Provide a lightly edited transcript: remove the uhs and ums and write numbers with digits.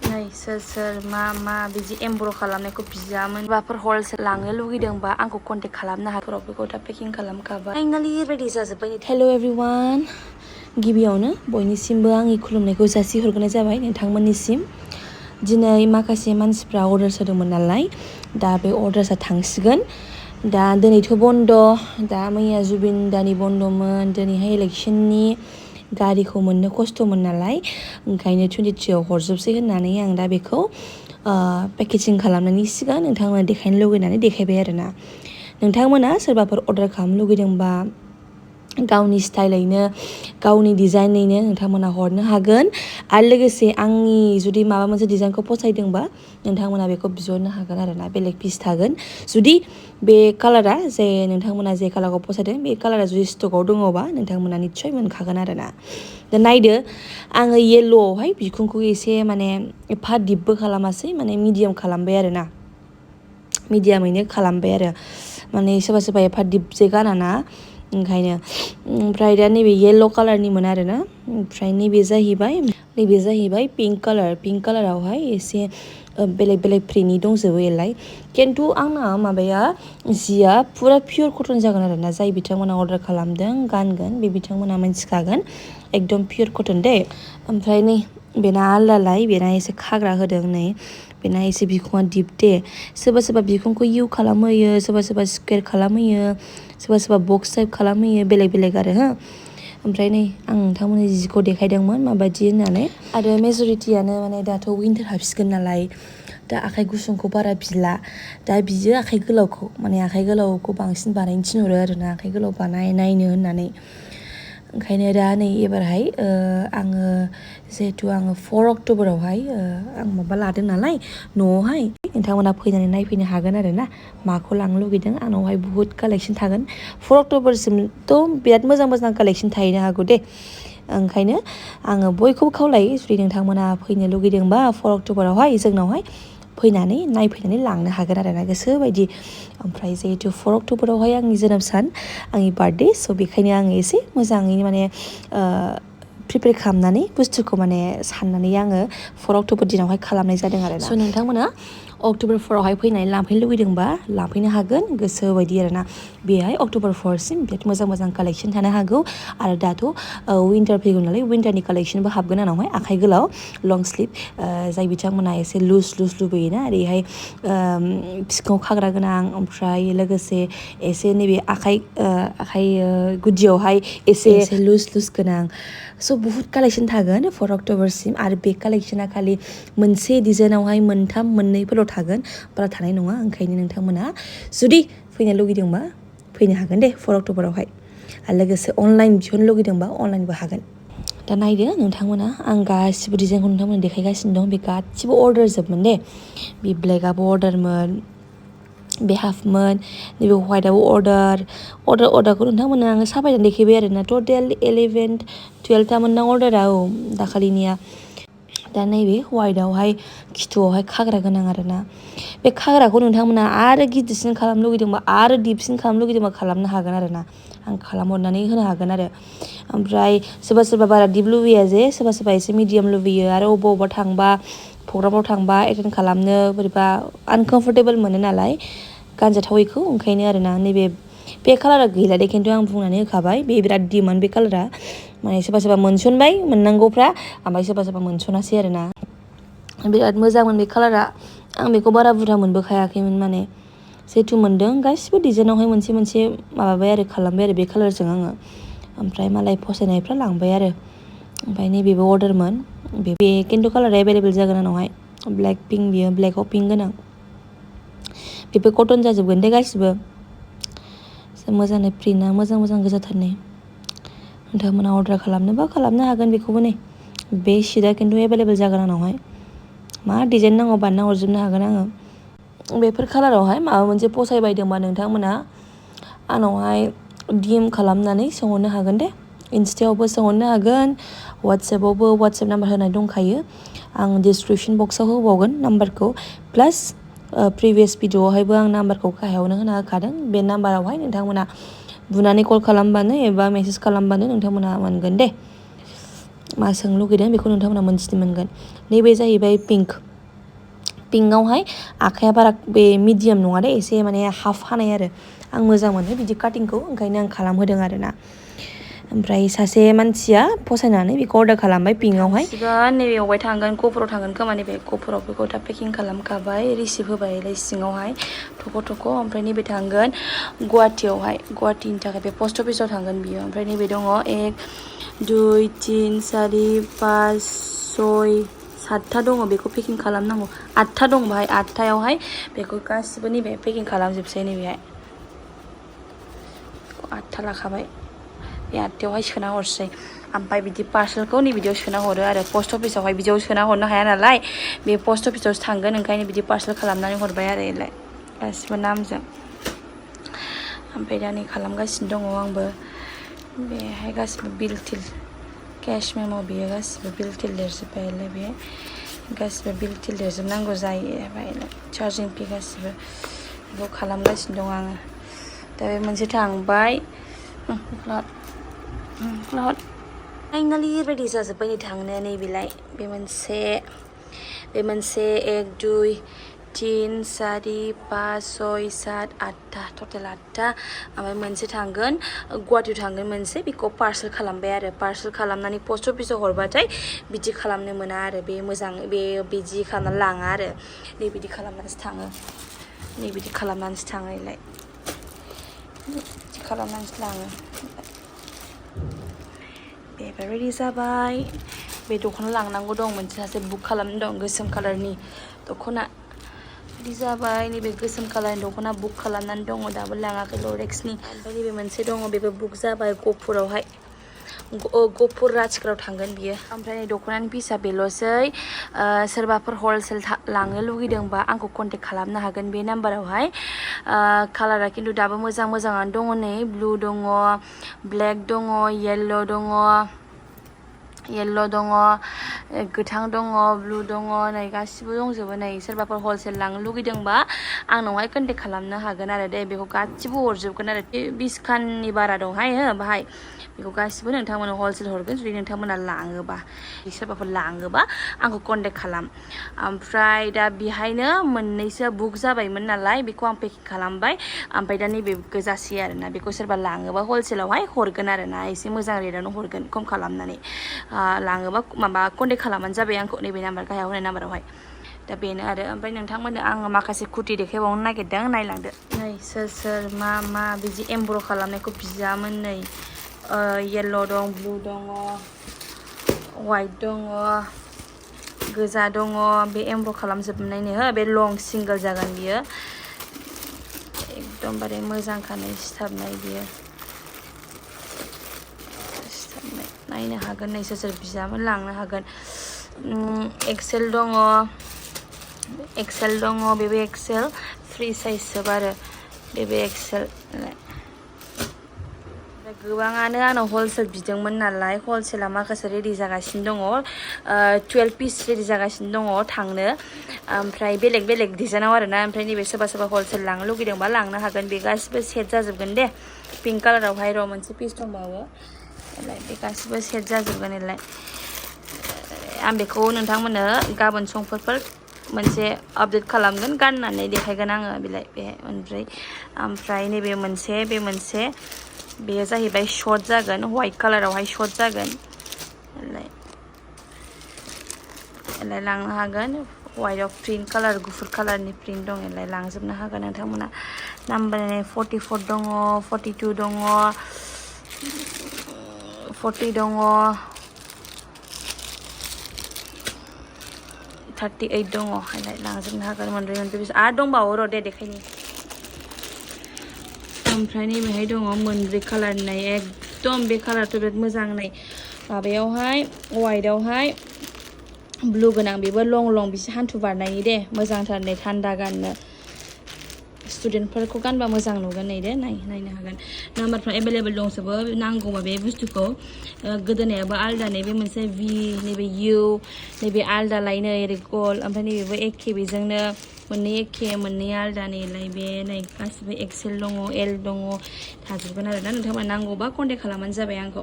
नै सोर मा बिदि एमब्र खालामनायखौ बियामोन बाफोर हलसेल लांनो लुगैदोंबा आंखौ कन्टेक्ट खालामनो हागोन बेखौ दा पेकिं खालामखाबाय फाइनालि रेडि जाजोब्बाय हेल' एभ्रिवान गिबियावनो बयनिसिमबो आंनि खुलुमनायखौ जासिहरग्रोनाय जाबाय नोंथांमोननिसिम दिनै माखासे मानसिफ्रा अर्डार होदोंमोन नालाय दा बे अर्डार्सआ थांसिगोन दा दिनैथ' बन्द दा मैया जुबिन दानि बन्दमोन दिनैहाय इलेक्सननि गारिखौ मोननो खस्थ'मोन नालाय ओंखायनो 23आव हरजोबसै होननानै आं दा बेखौ पेकेजिं खालामनायनि सिगां नोंथांमोना देखायनो लुगैनानै देखायबाय आरोना नोंथांमोना सोरबाफोर अर्डार खालामनो लुगैदोंबा गावनि स्टाइलैनो गावनि डिजाइनैनो नोंथांमोना हरनो हागोन आरो लोगोसे आंनि जुदि माबा मोनसे डिजाइनखौ फसायदोंबा नोंथांमोना बेखौ बिहरनो हागोन आरोना बेलेग पिस थागोन जुदि बे कालारा जे नोंथांमोना जे कालारखौ फसायदों बे कालारा जुदि स्टकआव दङबा नोंथांमोना निस्सय मोनखागोन आरोना दा नायदो आङो येल्ल'आवहाय बिखुंखौ एसे माने एफा दिपबो खालामासै माने मिडियाम खालामबाय आरोना मिडियामैनो खालामबाय आरो माने सोरबा एफा दिप जे गानाना ओंखायनो ओमफ्राय दा नैबे येल्ल' कालारनिमोन आरोना ओमफ्राय नैबे जाहैबाय पिंक कालारावहाय एसे बेलेग प्रिन्टनि दंजोबो एलाय खिन्थु आंना माबाया जिया पुरा पियर कटन जागोन आरोना जाय बिथांमोना अर्डार खालामदों गानगोन बे बिथांमोना मिन्थिखागोन एकदम पियर कटन दे ओमफ्राय नै बेना आलदालाय बेना एसे खाग्रा होदों नै बेना एसे बिखुङा दिप दे सोरबा बिखुंखौ इउ खालामहोयो सोरबा स्कुवेर खालामहोयो सोरबा बक्स टाइप खालामहोयो बेलेग आरो हो ओमफ्राय नै आं नोंथांमोननि जिखौ देखायदोंमोन माबायदि होननानै आरो मेजरिटियानो माने दाथ' विन्टार हाबसिगोन नालाय दा आखाइ गुसुंखौ बारा बिला दा बियो आखाइ गोलावखौ बांसिन बानायनो थिनहरो आरोना आखाइ गोलाव नायनो होननानै ओंखायनो दा नै एबारहाय आङो जिहेथु आङो 4 अक्ट'बरावहाय आं माबा लादों नालाय न'आवहाय नोंथांमोना फैनानै नायफैनो हागोन आरोना माखौ लांनो लुगैदों आंनावहाय बुहुत कालेक्सन थागोन 4 अक्ट'बरसिमथ' बिराद मोजां कालेक्सन थाहैनो हागौ दे ओंखायनो आङो बयखौबो खावलायो जुदि नोंथांमोना फैनो लुगैदोंबा 4 अक्ट'बरावहाय जोंनावहाय फैनानै नायफैनानै लांनो हागोन आरोना गोसोबायदि ओमफ्राय जिहेतु 4 अक्ट'बरावहाय आंनि जोनोम सान आंनि बार्थडे स' बेखायनो आङो एसे मोजाङैनो माने प्रिपेयार खालामनानै बुस्थुखौ माने साननानै आङो 4 अक्ट'बर दिनावहाय खालामनाय जादों आरोना स' नोंथांमोना अक्ट'बर 4आवहाय फैनानै लांफैनो लुगैदोंबा लांफैनो हागोन गोसो बायदि आरोना बेहाय अक्ट'बर 4सिम बिराद मोजां कालेक्सन थानो हागौ आरो दाथ' विन्टार फैगौ नालाय विन्टारनि कालेक्सनबो हाबगोन आंनावहाय आखाइ गोलाव लं स्लिभ जाय बिथांमोना एसे लुज लुबैयोना ओरैहाय बिखुङाव खाग्रा गोनां ओमफ्राय लोगोसे एसे नैबे आखाइ गुदियावहाय एसे लुज गोनां स' बुहुत कालेक्सन थागोन 4 अक्ट'बरसिम आरो बे कालेक्सना खालि मोनसे डिजाइनावहाय मोननैफोरल' थागोन बारा थानाय नङा ओंखायनो नोंथांमोना जुदि फैनो लुगैदोंबा फैनो हागोन दे 4 अक्ट'बरावहाय आरो लोगोसे अनलाइन बिहरनो लुगैदोंबा अनलाइनबो हागोन दा नायदो नोंथांमोना आं गासिबो डिजाइनखौ नोंथांमोना देखायगासिनो दं बे गासिबो अर्डार जोबमोन दे बे ब्लेकआबो अर्डारमोन बे हाफमोन नैबे वाइटआबो अर्डारखौ नोंथांमोना आङो साफायनानै देखायबाय आरोना टटेल 11-12थामोन ना अर्डारा दाखालिनिया दा नैबे वाइटआवहाय खिथुआवहाय खाग्रा गोनां आरोना बे खाग्राखौ नोंथांमोना आरो गिदिरसिन खालामनो लुगैदोंबा आरो दिपसिन खालामनो लुगैदोंबा खालामनो हागोन आरोना आं खालामहरनानै होनो हागोन आरो ओमफ्राय सोरबा बारा दिप लुबैया जे सोरबा एसे मिडियाम लुबैयो आरो अबेबा थांबा प्रग्रामाव थांबा एटेन्ड खालामनो बोरैबा आनकमफर्टेबोल मोनो नालाय गानजाथावैखौ ओंखायनो आरोना नैबे बे कालारा गैला दे खिन्थु आं बुंनानै होखाबाय बे बिराद डिमान्ड बे कालारा माने सोरबा मोनसनबाय मोननांगौफ्रा ओमफ्राय सोरबा मोनसनासै आरोना बिराद मोजांमोन बे कालारा आं बेखौ बारा बुरजा मोनबोखायाखैमोन माने जिहेथु मोनदों गासिबो डिजाइनावहाय मोनसे माबाबाय आरो खालामबाय आरो बे कालारजों आङो ओमफ्राय मालाय फसायनायफ्रा लांबाय आरो ओमफ्राय नैबेबो अर्डारमोन बे खिन्थु कालारा एभेलेबेल जागोन आंनावहाय ब्लेक पिंक बियो ब्लेकआव पिंक गोनां बेबो कटन जाजोबगोन दे गासिबो मोजाङै प्रिन्टआ मोजां गोजाथारनै नोंथांमोना अर्डार खालामनोबा खालामनो हागोन बेखौबो नै बे सिटआ खिन्थु एभेलेबेल जागोन आंनावहाय मा डिजाइन नांगौ बानायना हरजोबनो हागोन आङो बेफोर कालारावहाय माबा मोनसे फसायबायदोंबा नोंथांमोना आंनावहाय DM खालामनानै सोंहरनो हागोन दे इन्स्टायावबो सोंहरनो हागोन वाट्सएपावबो वाट्सएप नाम्बार होनाय दंखायो आं डिसक्रिपसन बक्सआव होबावगोन नाम्बारखौ प्लास प्रिभियास भिडिअआवहायबो आं नाम्बारखौ गाहायावनो होना होखादों बे नाम्बारावहाय नोंथांमोना बुनानै कल खालामबानो एबा मेसेज खालामबानो नोंथांमोना मोनगोन दे मा सोंनो लुगैदों बेखौ नोंथांमोना मोनथिनो मोनगोन। नैबे जाहैबाय पिंकआवहाय आखाइया बारा बे मिडियाम नङा दे, एसे माने हाफ हानाय आरो आं मोजां मोनो बिदि काटिंखौ, ओंखायनो आं खालामहोदों आरोना। ओमफ्राय सासे मानसिया फसायनानै बेखौ अर्डार खालामबाय पिंकआवहाय। नैबे अबाय थांगोन गफुराव थांगोन खोमा, नैबे गफुराव बेखौ दा पेकिं खालामखाबाय, रिसिभ होबायलाय सिङावहाय थख' ओमफ्राय नैबे थांगोन गुवाहाटियावहाय, गुवाहाटिनि थाखाय बे पस्ट अफिसाव थांगोन बियो। ओमफ्राय नैबे दङ 1 2 3 4 5 6 7था दङ, बेखौ पेकिं खालामनांगौ। 8था दं बाहाय, 8थायावहाय बेखौ गासिबो नैबे पेकिं खालामजोबसै। नैबेहाय 8था लाखाबाय, बे 8थायावहाय सोना हरसै। ओमफ्राय बिदि पार्सेलखौ नै बिदियाव सोना हरो आरो पस्ट अफिसावहाय, बिदियाव सोना हरनो हाया नालाय बे पस्ट अफिसावसो थांगोन, ओंखायनो बिदि पार्सेल खालामनानै हरबाय आरो एलाय गासिबो नामजों। ओमफ्राय दा नै खालामगासिनो दङ आंबो। बेहाय गासिबो बिल थिल केश मेम' बेयो गासिबो बिल थिल लिरजोब्बायलाय, बे गासिबो बिल थिल लिरजोबनांगौ जायो। चार्जिं फि गासिबो बेखौ खालामगासिनो दं आङो। दा बे मोनसे थांबाय, फाइनालि रेडि जाजोब्बाय नै थांनो। नैबेलाय बे मोनसे 1 2 3 4 5 6 7 8था, टटेल 8था। ओमफ्राय मोनसे थांगोन गुवाहाटियाव थांगोन मोनसे, बेखौ पार्सेल खालामबाय आरो पार्सेल खालामनानै पस्ट अफिसाव हरबाथाय बिदि खालामनो मोना आरो, बे मोजां बे बिदि खालामनानै लाङा आरो, नै बिदि खालामनानैसो थाङो, नै बिदि खालामनानैसो थाङो एलाय, बिदि खालामनानैसो लाङो। बेबो रेडि जाबाय। बे दख'ना लांनांगौ दं, मोनसे सासे बुक खालामनो दं, गोसोम कालारनि दख'ना रेडि जाबाय। नैबे गोसोम कालारनि दख'ना बुक खालामनानै दङ, दाबो लाङाखै लरेक्सनि। ओमफ्राय नैबे मोनसे दङ, बेबो बुक जाबाय गहपुरावहाय, गहपुर राजगड़आव थांगोन बियो। ओमफ्राय नै दख'नानि फिसा बेल'सै। सोरबाफोर हलसेल लांनो लुगैदोंबा आंखौ कन्टेक्ट खालामनो हागोन बे नाम्बारावहाय। कालारा खिन्थु दाबो मोजाङानो दङ, नै ब्लु दङ, ब्लेक दङ, येल्ल' दङ, गोथां दङ, ब्लु दङ, नै गासिबो दंजोबो। नै सोरबाफोर हलसेल लांनो लुगैदोंबा आंनावहाय कन्टेक्ट खालामनो हागोन आरो दे, बेखौ गासिबो हरजोबगोन आरो। 20 खाननि बारा दंहाय बाहाय, बेखौ गासिबो नोंथांमोना हलसेल हरगोन जुदि नोंथांमोना लाङोबा, सोरबाफोर लाङोबा आंखौ कन्टेक्ट खालाम। ओमफ्राय दा बेहायनो मोननैसो बुक जाबायमोन नालाय, बेखौ आं पेकिं खालामबाय। ओमफ्राय दा नैबे गोजासै आरोना, बेखौ सोरबा लाङोबा हलसेलावहाय हरगोन आरोना, एसे मोजां रेटआवनो हरगोन, खम खालामनानै। लाङोबा माबा कन्टेक्ट खालामबानो जाबाय आंखौ, नैबे नाम्बार गाहायाव होनाय नाम्बारावहाय। दा बेनो आरो। ओमफ्राय नोंथांमोननो आङो माखासे कुर्ति देखायबावनो नागिरदों, नायलांदो। नै सोर मा बिदि एमब्र' खालामनायखौ बियामोन। नै येल्ल' दं, ब्लु दङ, वाइट दङ, गोजा दङ, बे एमब्र' खालामजोबनायनो हो, बे लं सिंगोल जागोन बियो, एकदमबारे मोजांखानो सिथाबनाय बियो, सिथाबनाय नायनो हागोन। नै सोर बियामोन लांनो हागोन। एक्सेल दङ, बेबो एक्सेल फ्रि साइज जोब आरो, बेबो एक्सेल। गोबाङानो आंनाव हलसेल बिदोंमोन नालाय, हलसेला माखासे रेडि जागासिनो दङ, 12 पिस रेडि जागासिनो दङ थांनो। ओमफ्राय बेलेग डिजाइनाव आरोना। ओमफ्राय नैबे सोरबा हलसेल लांनो लुगैदोंबा लांनो हागोन, बे गासिबो सेट जाजोबगोन दे। पिंक कालारावहाय र' मोनसे पिस दंबावो, बे गासिबो सेट जाजोबगोन एलाय। आं बेखौ नोंथांमोननो गाबोन समफोर मोनसे आपडेट खालामगोन, गाननानै देखायगोन आङो बेलाय बे। ओमफ्राय नैबे मोनसे बेयो जाहैबाय शर्ट जागोन, वाइट कालारावहाय शर्ट जागोन एलाय लांनो हागोन। वाइटआव प्रिन्ट कालार, गुफुर कालारनि प्रिन्ट दं एलाय लांजोबनो हागोन नोंथांमोना। नाम्बार 44 दङ, 42 दङ, 40 दङ, 38 दङ एलाय लांजोबनो हागोन। मोनब्रै पिस आरो दंबावो र' दे देखायनि। ओमफ्राय नैबेहाय दङ मोनब्रै कालारनि, एकदम बे कालारथ' बिराद मोजां। नै माबायावहाय वाइटआवहाय ब्लु गोनां, बेबो लं बिसि हान्थु बारनायनि दे, मोजांथार। नै थान्दा गाननो, स्टुडेन्टफोरखौ गानबा मोजां नुगोन। नै दे नायनो हागोन। नाम्बारफ्रा एभेलेबेल दंजोबो, नांगौबा बे बुस्थुखौ। गोदोनायाबो आलदा, नैबे मोनसे भि, नैबे इउ, नैबे आलदा लायनो ओरै गल, ओमफ्राय नैबेबो एखे, बेजोंनो मोननै एखे, मोननै आलदा। नैलाय बे नै गासिबो एक्सेल दङ, एल दङ, थाजोबगोन आरोना। नोंथांमोना नांगौबा कन्टेक्ट खालामबानो जाबाय आंखौ।